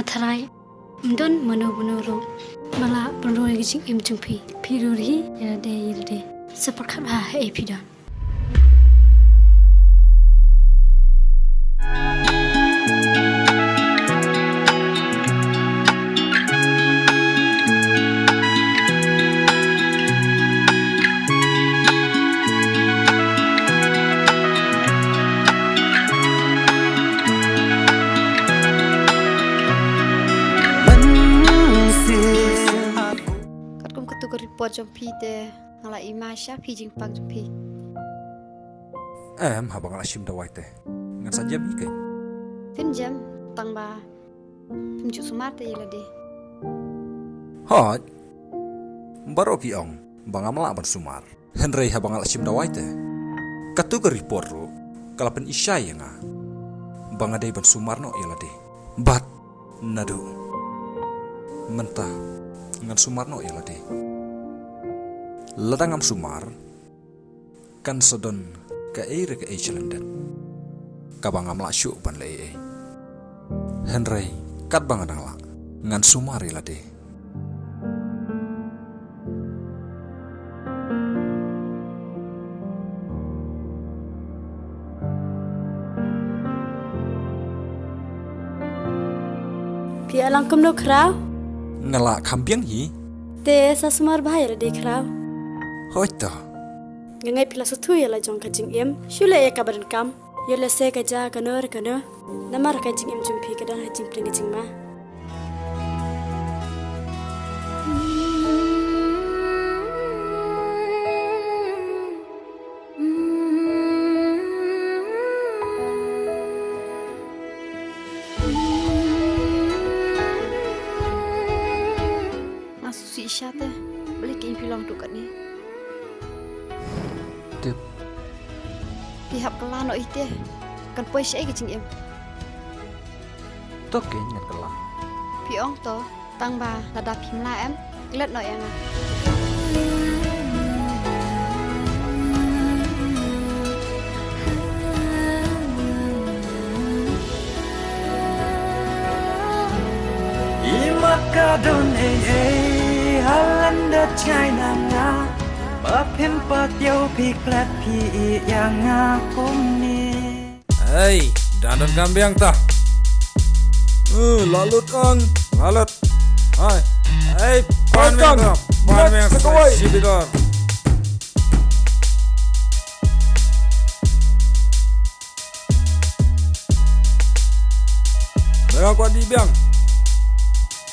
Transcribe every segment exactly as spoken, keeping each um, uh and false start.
Tharai, ym don mano mano ruh ba lah ban rung ïa ka jingim jong phi. Phi rung hi ïa lade ïa lade. Sa pyrkhat bha ha ei phi don. Katkum katu ka report jong phi te, nga la ïohi sha phi jingpang jong phi. Em, haba nga la shim dawai te, ngan sa jem hi kein. Phin jem, tang ba phim ju sumar te ïa lade. Hooid. Baroh ki ong ba ngam lah ban sumar. Hynrei haba nga la shim dawai te, katu ka report ruh ka la pyni shai ïa nga ba nga dei ban sumar noh ïa lade. Bad naduh mynta ngan sumar noh ïa lade. Lada ngam sumar, kan sa don kaei re kaei shalyndet kaba ngam lah shuh ban leh ei ei. Hynrei katba nga dang lah, ngan sumar ïa lade. Phi ïalang kumno Khraw? Nga lah kham biang hi. Te sa sumar bha ïa lade Khraw. Hooid to. Nga ngeit phi la sngewthuh ïa la jong ka jingim. Shu leh ïa kaba donkam. Ïoh lehse ka jia kano re kano. Namar ka jingim jong phi ka don ha jingpyllun ka jingma. Nga sngewsih shisha te, balei kein phi long haduh katne? Tip. Phi hap kylla noh ïa ite. Kan poi shaei ka jingim. To kein ngan kylla. Phi ong to, tang ba lada phim lah em, klet noh ïa nga. I mat ka don ei ei ha lyndet China nga. Ba phim pat ïoh phi klet phi ïeh ïa nga kumne. Hei, dang donkam biang ta. Eh, la lut ong, la lut. Hai. Hei, pan biang ta, pan biang ta kawai. Shibidor. Biang kwah dih biang.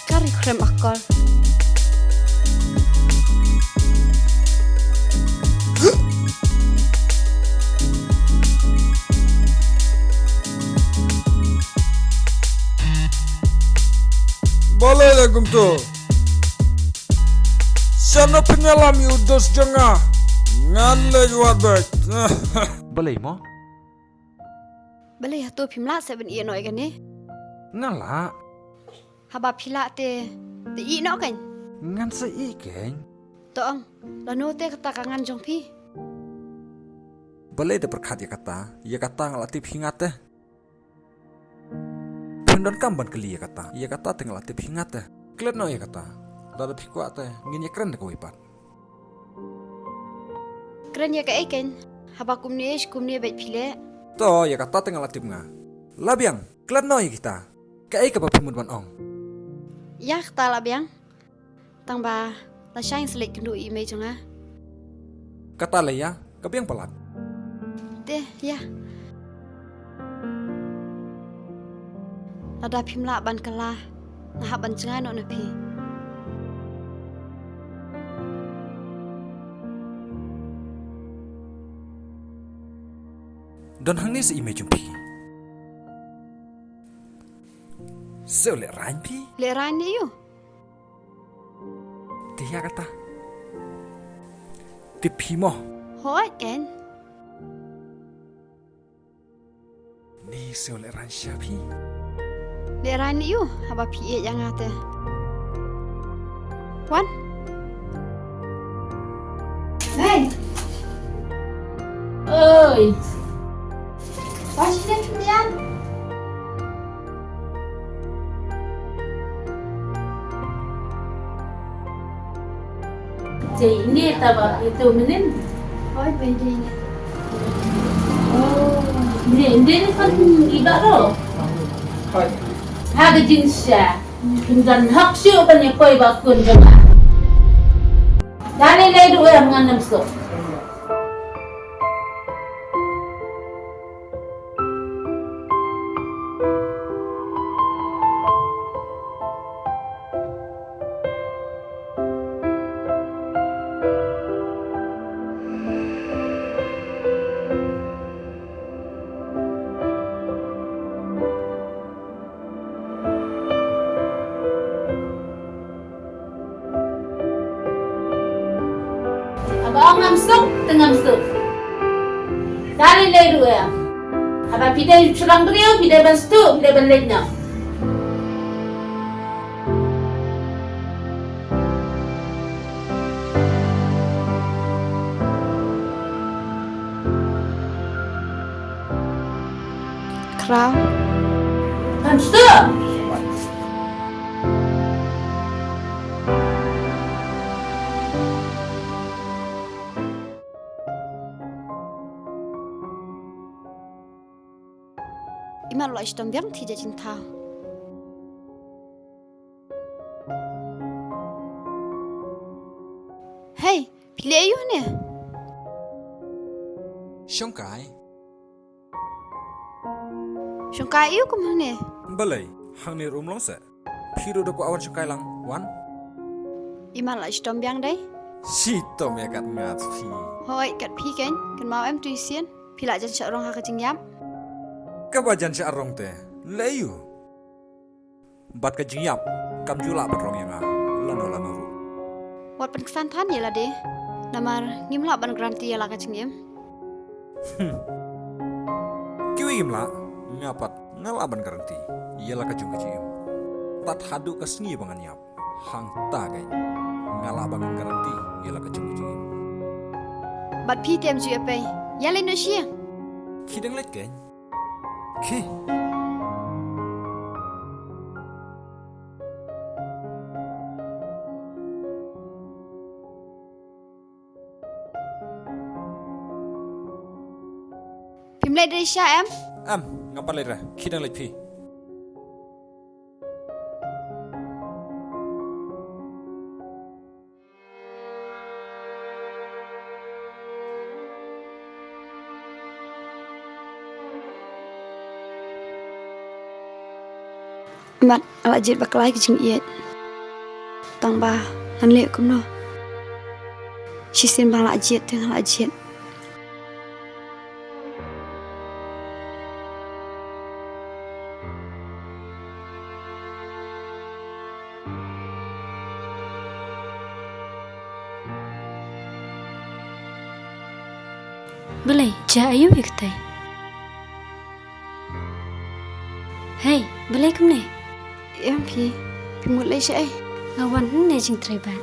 Kari khrem akor. Balei la kumto? Shano pynïalam ïa u dos jong nga? Ngan leit wad beit. Balei mo? Balei hato phim lah seh ban ïeh noh ïa kane? Nga lah. Haba phi lah te, te ïeh noh kein. Ngan sa ïeh kein. To ong, lano te kata ka ngan jong phi? Balei da pyrkhat ïa kata, ïa kata nga la tip hi nga te. Phim donkam ban kylli ïa kata, ïa kata te nga la tip hi nga te. Klet noh ïa kata. Lada phi kwah te ngin ïakren da kawei pat. Kren ïa kaei kein, haba kumne shi kumne beit phi leh. To, ïa kata te nga la tip nga. La biang, klet noh ïa kita. Kaei kaba phi mut ban ong? Ïa kata la biang. Tang ba la shang sha leit kynduh ïa i mei jong nga. Kata la ïa, ka biang palat. Te ïa. Lada phim lah ban kylla, nga hap ban jngai noh na phi. Don hangne sa i mei jong phi. Shu lehraiñ phi? Lehraiñ ne ïu? Te ïa kata. Te phi mo? Hooid kein. Ni shu lehraiñ sha phi. Lehraiñ ne ïu, haba phi ïeh ïa nga te. Wan. Hey. Oi. Ba shi ne phi ïa. Ine ta ba ito menen. Hoi, pwede ine. Oh, ine, ine ni kan iba ro. Hoi. Ha ka jingshisha. Kin don hok shuh ban ïakoi bad khun jong nga. Da lei lei ruh ïa nga, ngam suk. Haba ong ngam suk, te ngam suk. Da lei lei ruh ïa. Haba phi dei u shynrang briew, phi dei ban sdang, phi dei ban leit noh. Khraw. Ngam suk. Imat la shitom biang, phi jia jingthaw. Hei, phi leh aïu ne? Shongkai. Shongkai aïu kumne? Balei, hangne ruh um long seh. Phi ruh da kwah wan shongkai lang, wan. Imat la shitom biang dei? Shitom ïa kat ngat phi. Hoi, kat phi kein, kynmaw em tu sien. Phi la jan shah rong ha ka jingïap. Kaba jan shah rong te, leh aïu? Bad ka jingïap kam ju lah ban rong ïa nga lano lano ruh. Wat pynksan than ïa lade, namar ngim lah ban guarantee ïa la ka jingim. Hmm. Kiwei kim lah, nga pat nga lah ban guarantee ïa la ka jong ka jingim. Tad haduh ka sngi ba ngan ïap, hangta kein nga lah ban guarantee ïa la ka jong ka jingim. Bad phi te em ju ïa pei, ïa leit noh sha ïing. Khie dang leit kein. Khie. Phim leit re sha em? Em, ngam pat leit re. Khie dang leit phi. Mat, nga la jied bakla ïa ka jingïeit. Tang ba ngan leh kumno? Shisien ba nga la jied te nga la jied. Balei, jia aïu ïa katai? Hei, balei kumne? Em phi, phi mut leit shaei? Nga wan hangne jingtrei bad.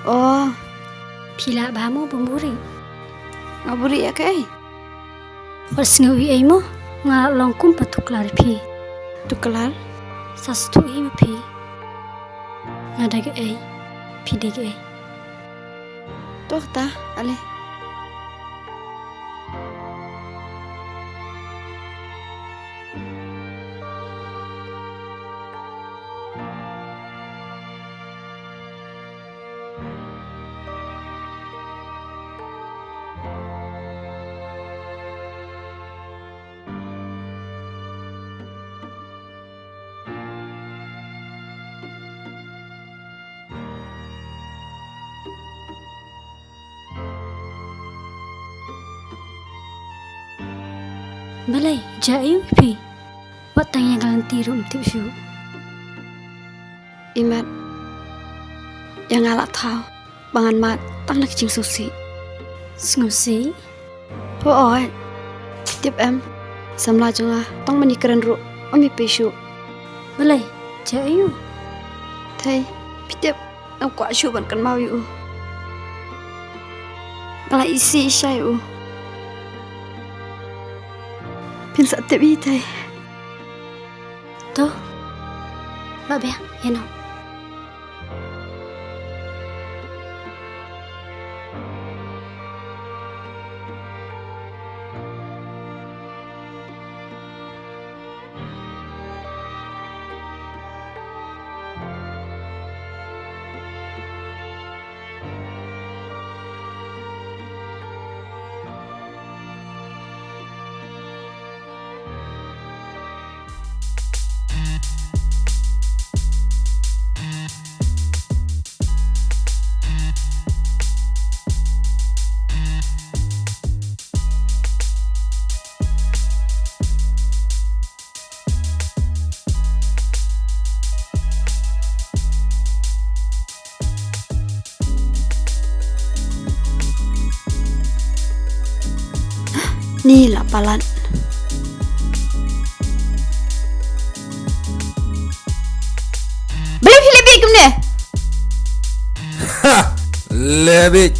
Oh. Phi lah bha mo ban buhrieh? Nga buhrieh ïa kaei? Wat sngew ei ei mo, nga long kum pat tuklar phi. Tuklar? Sa sngewthuh hi ma phi. Nga dei kaei, phi dei kaei. To kata, ale. Balei, jia aïu phi? Wat tang ïa ka lynti ruh ym tip shuh. Imat, ïa nga la thaw ba ngan mad tang na ka jingsngewsih. Sngewsih? Hooid. Tip em, samla jong nga tang ban ïakren ruh ym ïapei shuh. Balei, jia aïu? Thei, phi tip, ngam kwah shuh ban kynmaw ïa u. Nga la isih isha ïa u. Phin sa tip hi thei. To, lah biang, ïa no. Ni la palat. Balei phi leh bieit kumne? Ha! Leh bieit.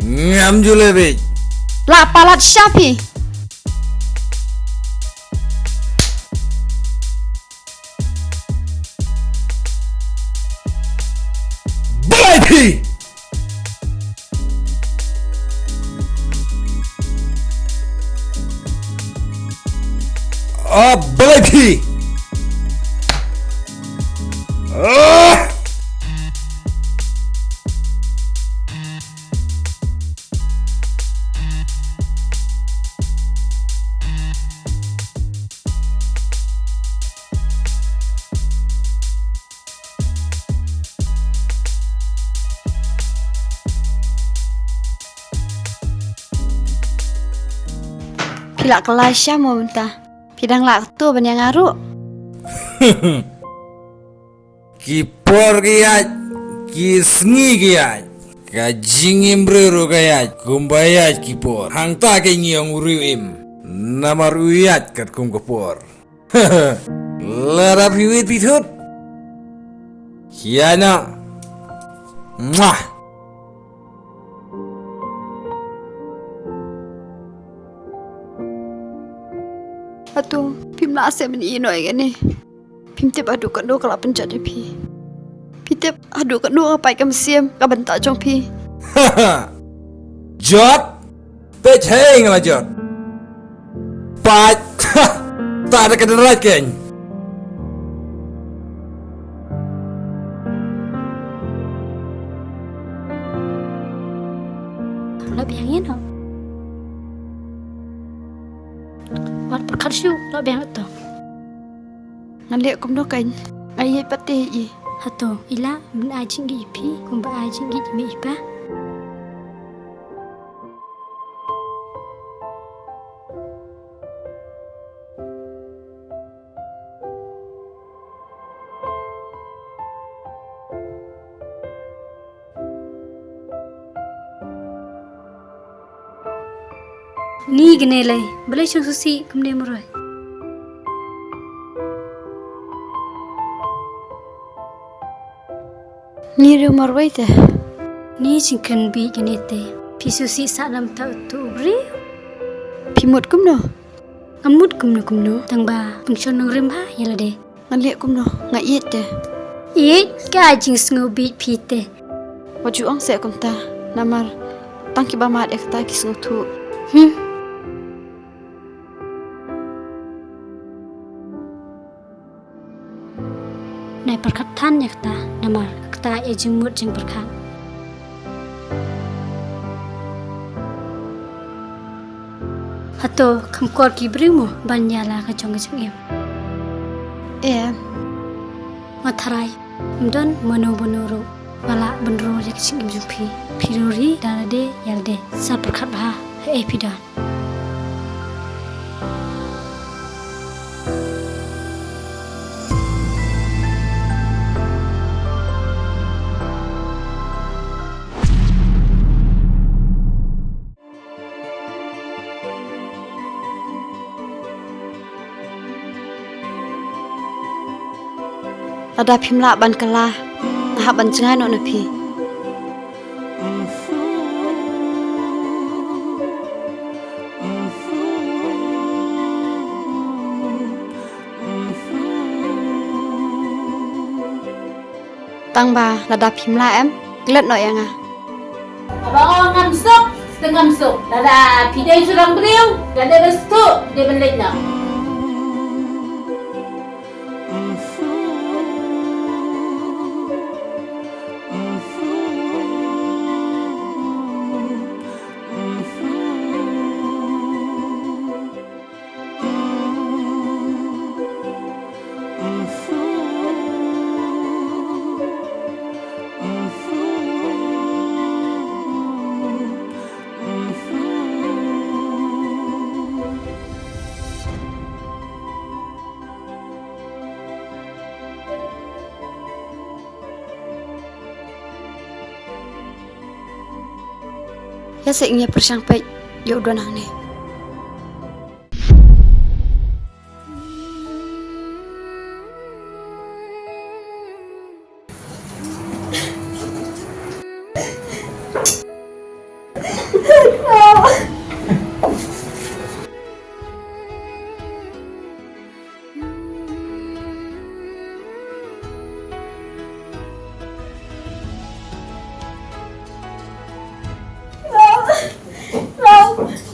Ngam ju leh bieit. La palat sha phi. Balei phi? Ah, balei phi? Ah! Phi lah kylla sha mo mynta. Phi dang lah katto ban ïa nga ruh. Ki por ki ïaid, ki sngi ki ïaid. Ka jingim briew ruh ka ïaid kumba ïaid ki por. Hangta ka ngi ong u riew im. Namar u ïaid katkum ka por. Lada phi wit phi thut. Kiana. Mwah. Hato phim lah seh ban ïehnoh ïa kane? Phim tip haduh katno ka la pynjot ïa phi. Phi tip haduh katno ka pait ka mynsiem ka bynta jong phi. Jot. Peit hei nga la jot. Pat. Ta da ka drat kein. Lap yang ino. Wat pyrkhat shuh, lap yang to. Ngan leh kumno kein? Nga ïeit pat te ïa i. Hato i lah ban ai jingïeit ïa phi kumba ai jingïeit ïa mei i pa? Ni kane lei, balei shong sngewsih kumne marwei? Ni riew marwei te. Ni jingkren bieit kane te. Phi sngewsih sah namar utu u briew? Phi mut kumno? Ngam mut kumno kumno, tang ba pynshong nongrim ha ïa lade. Ngan leh kumno, nga ïeit te. Ïeit, ka jingsngew bieit phi te. Wat ju ong seh kumta, namar tang kiba mad ïa kata ki sngewthuh. Hmm. Nai pyrkhat than ïa kata, namar kata ïa jingmut jingpyrkhat. Hato kham kor ki briew mo ban ïa la ka jong ka jingim? Em. Nga tharai ym don mano mano ruh ba lah ban rur ïa ka jingim jong phi. Phi ruri da lade ïa lade. Sa pyrkhat bha ha ei phi don. Lada phim lah ban kylla, nga hap ban jngai noh na phi. Tang ba lada phim lah em, klet noh ïa nga. Haba nga ong ngam suk, te ngam suk. Lada phi dei shuwa briew, lada ba suk, phi dei ban leit noh. Ïa seh ngin ïa pyrshang peit ïa u don hangne. Ram, Ram,